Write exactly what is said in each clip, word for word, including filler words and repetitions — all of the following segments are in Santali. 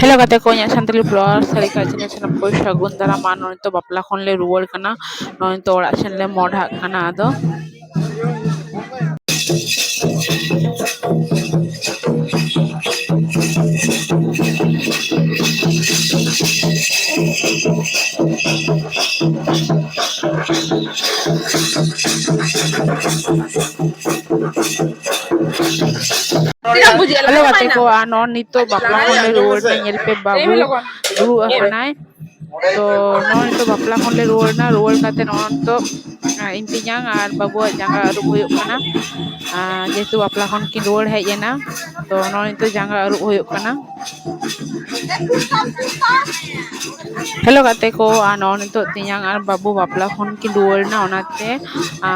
ᱦᱮᱞᱳ ᱜᱟᱛᱮ ᱠᱚ, ᱤᱧᱟᱹᱜ ᱥᱟᱱᱛᱟᱲᱤ ᱵᱞᱚᱜᱟᱨ ᱥᱟᱹᱨᱤᱠᱟ ᱪᱮᱱᱮᱞ ᱥᱟᱱᱟᱢ ᱠᱚ ᱥᱟᱹᱜᱩᱱ ᱫᱟᱨᱟᱢ᱾ ᱟᱨ ᱱᱚᱜᱼᱚᱭ ᱛᱚ ᱵᱟᱯᱞᱟ ᱠᱷᱚᱱ ᱞᱮ ᱨᱩᱣᱟᱹᱲ ᱠᱟᱱᱟ, ᱱᱚᱜᱼᱚᱭ ᱛᱚ ᱚᱲᱟᱜ ᱥᱮᱱ ᱞᱮ ᱢᱚᱰᱦᱟᱜ ᱠᱟᱱᱟ᱾ ᱟᱫᱚ ᱦᱮᱞᱳ ᱜᱟᱛᱮ ᱠᱚ, ᱟᱨ ᱱᱚᱜᱼᱚᱭ ᱱᱤᱛᱚᱜ ᱵᱟᱯᱞᱟ ᱠᱷᱚᱱ ᱞᱮ ᱨᱩᱣᱟᱹᱲ ᱮᱱᱟ, ᱧᱮᱞ ᱯᱮ ᱵᱟᱹᱵᱩ ᱫᱩᱲᱩᱵ ᱟᱠᱟᱱᱟᱭ᱾ ᱛᱚ ᱱᱚᱜᱼᱚᱭ ᱱᱤᱛᱚᱜ ᱵᱟᱯᱞᱟ ᱠᱷᱚᱱ ᱞᱮ ᱨᱩᱣᱟᱹᱲ ᱮᱱᱟ, ᱨᱩᱣᱟᱹᱲ ᱠᱟᱛᱮ ᱱᱚᱜᱼᱚᱭ ᱱᱤᱛᱚᱜ, ᱟ, ᱤᱧ ᱛᱮᱧᱟᱝ ᱟᱨ ᱵᱟᱹᱵᱩᱣᱟᱜ ᱡᱟᱸᱜᱟ ᱟᱹᱨᱩᱵ ᱦᱩᱭᱩᱜ ᱠᱟᱱᱟ᱾ ᱟ, ᱡᱮᱦᱮᱛᱩ ᱵᱟᱯᱞᱟ ᱠᱷᱚᱱ ᱠᱤᱱ ᱨᱩᱣᱟᱹᱲ ᱦᱮᱡ ᱮᱱᱟ, ᱛᱚ ᱱᱚᱜᱼᱚᱭ ᱱᱤᱛᱚᱜ ᱡᱟᱸᱜᱟ ᱟᱹᱨᱩᱵ ᱦᱩᱭᱩᱜ ᱠᱟᱱᱟ᱾ ᱦᱮᱞᱳ ᱜᱟᱛᱮ ᱠᱚ, ᱟᱨ ᱱᱚᱜᱼᱚᱭ ᱱᱤᱛᱚᱜ ᱛᱮᱧᱟᱝ ᱟᱨ ᱵᱟᱹᱵᱩ ᱵᱟᱯᱞᱟ ᱠᱷᱚᱱ ᱠᱤᱱ ᱨᱩᱣᱟᱹᱲ ᱮᱱᱟ, ᱚᱱᱟᱛᱮ, ᱟ,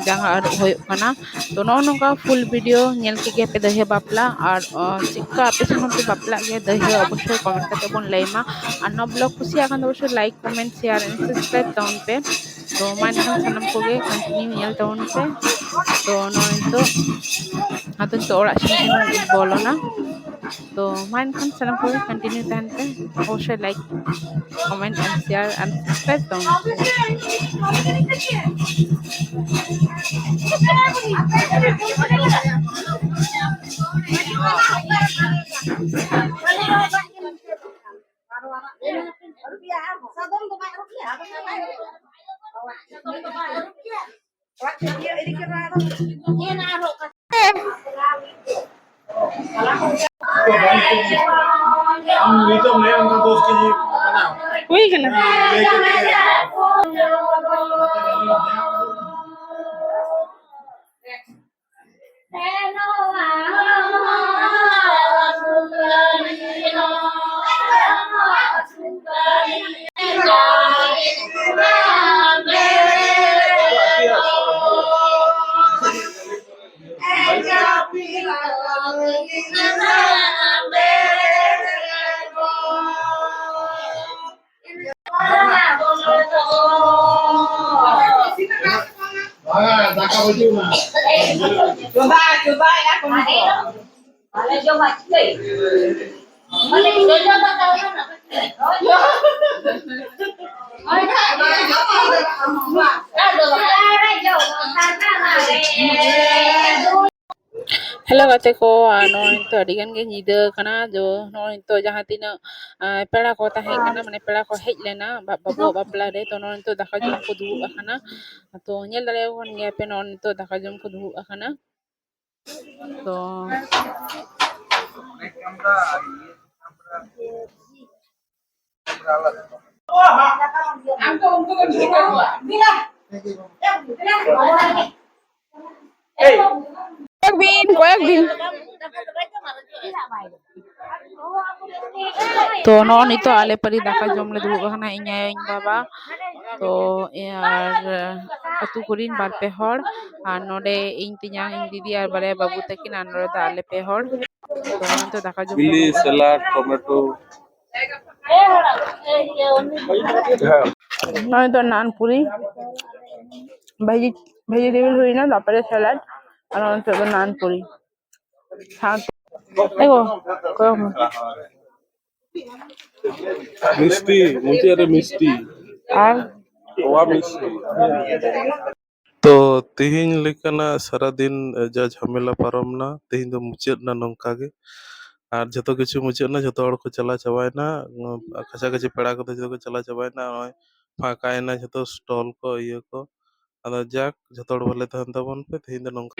ᱡᱟᱸᱜᱟ ᱟᱹᱨᱩᱵ ᱦᱩᱭᱩᱜ ᱠᱟᱱᱟ᱾ ᱛᱚ ᱱᱚᱜᱼᱚ ᱱᱚᱝᱠᱟ ᱯᱷᱩᱞ ᱵᱷᱤᱰᱤᱭᱳ ᱧᱮᱞ ᱠᱮᱫ ᱜᱮᱭᱟ ᱯᱮ ᱫᱟᱹᱭᱦᱟᱹ ᱵᱟᱯᱞᱟ, ᱟᱨ, ᱟ, ᱪᱮᱫᱠᱟ ᱟᱯᱮ ᱥᱮᱱ ᱦᱚᱸ ᱯᱮ ᱵᱟᱯᱞᱟᱜ ᱜᱮᱭᱟ ᱫᱟᱹᱭᱦᱟᱹ, ᱚᱵᱚᱥᱥᱳᱭ ᱠᱚᱢᱮᱱᱴ ᱠᱟᱛᱮ ᱵᱚᱱ ᱞᱟᱹᱭ ᱢᱟ᱾ ᱟᱨ ᱱᱚᱣᱟ ᱵᱞᱚᱜ ᱠᱩᱥᱤᱭᱟᱜ ᱠᱷᱟᱱ ᱫᱚ ᱚᱵᱚᱥᱥᱳᱭ like, comment, share and subscribe ᱛᱟᱵᱚᱱ ᱯᱮ᱾ ᱛᱚ ᱢᱟ ᱮᱱᱠᱷᱟᱱ ᱥᱟᱱᱟᱢ ᱠᱚᱜᱮ ᱠᱚᱱᱴᱤᱱᱤᱭᱩ ᱧᱮᱞ ᱛᱟᱵᱚᱱ ᱯᱮ᱾ ᱛᱚ ᱱᱚᱜᱼᱚᱭ ᱱᱤᱛᱚᱜ ᱟᱫᱚ ᱱᱤᱛᱚᱜ ᱚᱲᱟᱜ ᱥᱮᱱ ᱵᱚᱞᱚᱱᱟ᱾ ᱛᱚ ᱢᱟ ᱮᱱᱠᱷᱟᱱ ᱥᱟᱱᱟᱢ ᱠᱚᱜᱮ ᱠᱚᱱᱴᱤᱱᱤᱭᱩ ᱛᱟᱦᱮᱱ ᱯᱮ, ᱚᱵᱚᱥᱥᱳᱭ like, comment and share and subscribe ᱛᱟᱵᱚᱱ ᱯᱮ᱾ ᱦᱩᱭ ᱠᱟᱱᱟ᱾ ᱪᱚᱸᱫᱟ, ᱪᱚᱸᱫᱟᱭᱟ ᱠᱚ ᱱᱤᱛᱚᱜ᱾ ᱵᱟᱞᱮ ᱡᱚᱢᱟ, ᱪᱤᱠᱟᱹᱭ? ᱦᱮᱞᱳ ᱜᱟᱛᱮ ᱠᱚ, ᱟᱨ ᱱᱚᱜᱼᱚᱭ ᱱᱤᱛᱚᱜ ᱟᱹᱰᱤ ᱜᱟᱱ ᱜᱮ ᱧᱤᱫᱟᱹ ᱠᱟᱱᱟ᱾ ᱡᱚ ᱱᱚᱜᱼᱚᱭ ᱱᱤᱛᱚᱜ ᱡᱟᱦᱟᱸ ᱛᱤᱱᱟᱹᱜ, ᱟᱨ ᱯᱮᱲᱟ ᱠᱚ ᱛᱟᱦᱮᱸ ᱠᱟᱱᱟ, ᱢᱟᱱᱮ ᱯᱮᱲᱟ ᱠᱚ ᱦᱮᱡ ᱞᱮᱱᱟ ᱵᱟ- ᱵᱟᱹᱵᱩᱣᱟᱜ ᱵᱟᱯᱞᱟ ᱨᱮ᱾ ᱛᱚ ᱱᱚᱜᱼᱚᱭ ᱱᱤᱛᱚᱜ ᱫᱟᱠᱟ ᱡᱚᱢ ᱠᱚ ᱫᱩᱲᱩᱵ ᱟᱠᱟᱱᱟ᱾ ᱛᱚ ᱧᱮᱞ ᱫᱟᱲᱮᱭᱟᱠᱚ ᱠᱟᱱ ᱜᱮᱭᱟ ᱯᱮ, ᱱᱚᱜᱼᱚᱭ ᱱᱤᱛᱚᱜ ᱫᱟᱠᱟ ᱡᱚᱢ ᱠᱚ ᱫᱩᱲᱩᱵ ᱟᱠᱟᱱᱟ᱾ ᱛᱚ ᱠᱚᱭᱮᱠ ᱫᱤᱱ, ᱠᱚᱭᱮᱠ ᱫᱤᱱ᱾ ᱛᱚ ᱱᱚᱜᱼᱚᱭ ᱱᱤᱛᱚᱜ ᱟᱞᱮ ᱯᱟᱹᱨᱤ ᱫᱟᱠᱟ ᱡᱚᱢ ᱞᱮ ᱫᱩᱲᱩᱵ ᱟᱠᱟᱱᱟ, ᱤᱧ ᱟᱭᱳ, ᱤᱧ ᱵᱟᱵᱟ, ᱛᱚ ᱟᱨ ᱟᱹᱛᱩ ᱠᱚᱨᱮᱱ ᱵᱟᱨ ᱯᱮ ᱦᱚᱲ, ᱟᱨ ᱱᱚᱰᱮ ᱤᱧ ᱛᱮᱧᱟᱝ, ᱤᱧ ᱫᱤᱫᱤ ᱟᱨ ᱵᱟᱨᱭᱟ ᱵᱟᱹᱵᱩ ᱛᱟᱹᱠᱤᱱ, ᱟᱨ ᱱᱚᱰᱮ ᱫᱚ ᱟᱞᱮ ᱯᱮ ᱦᱚᱲ᱾ ᱛᱚ ᱱᱚᱜᱼᱚᱭ ᱱᱤᱛᱚᱜ ᱫᱟᱠᱟ ᱡᱚᱢ ᱵᱤᱞᱤ, ᱦᱩᱭᱩᱜ ᱠᱟᱱᱟ᱾ ᱥᱮᱞᱟᱰ, ᱴᱚᱢᱮᱴᱳ᱾ ᱱᱚᱜᱼᱚᱭ ᱫᱚ ᱱᱟᱱ ᱯᱩᱨᱤ, ᱵᱷᱮᱡᱤ-, ᱵᱷᱮᱡᱤᱴᱮᱵᱚᱞ ᱦᱩᱭᱱᱟ, ᱛᱟᱨᱯᱚᱨᱮ ᱥᱮᱞᱟᱰ, ᱟᱨ ᱱᱤᱛᱚᱜ ᱫᱚ ᱱᱟᱱ ᱯᱩᱨᱤ ᱥᱟᱶᱛᱮ, ᱮ ᱜᱳ, ᱠᱚᱭᱚᱜ ᱢᱮ᱾ ᱢᱤᱥᱴᱤ, ᱢᱩᱪᱟᱹᱫ ᱨᱮ ᱢᱤᱥᱴᱤ᱾ ᱟᱨ ᱛᱚᱣᱟ ᱢᱤᱥᱴᱤ᱾ ᱛᱚ ᱛᱤᱦᱤᱧ ᱞᱮᱠᱟᱱᱟᱜ ᱥᱟᱨᱟᱫᱤᱱ ᱡᱟ ᱡᱷᱟᱢᱮᱞᱟ ᱯᱟᱨᱚᱢᱱᱟ, ᱛᱤᱦᱤᱧ ᱫᱚ ᱢᱩᱪᱟᱹᱫ ᱱᱟ ᱱᱚᱝᱠᱟ ᱜᱮ᱾ ᱟᱨ ᱡᱷᱚᱛᱚ ᱠᱤᱪᱷᱩ ᱢᱩᱪᱟᱹᱫ ᱱᱟ, ᱡᱷᱚᱛᱚ ᱦᱚᱲ ᱠᱚ ᱪᱟᱞᱟᱣ ᱪᱟᱵᱟᱭᱮᱱᱟ, ᱠᱟᱪᱷᱟ ᱠᱟᱪᱷᱤ ᱯᱮᱲᱟ ᱠᱚᱫᱚ ᱡᱷᱚᱛᱚ ᱠᱚ ᱪᱟᱞᱟᱣ ᱪᱟᱵᱟᱭᱮᱱᱟ᱾ ᱱᱚᱜᱼᱚᱭ ᱯᱷᱟᱸᱠᱟᱭᱮᱱᱟ ᱡᱷᱚᱛᱚ ᱥᱴᱚᱞ ᱠᱚ, ᱤᱭᱟᱹ ᱠᱚ᱾ ᱟᱫᱚ ᱡᱟᱠ, ᱡᱷᱚᱛᱚ ᱦᱚᱲ ᱵᱷᱟᱞᱮ ᱛᱟᱦᱮᱱ ᱛᱟᱵᱚᱱ ᱯᱮ᱾ ᱛᱤᱦᱤᱧ ᱫᱚ ᱱᱚᱝᱠᱟ᱾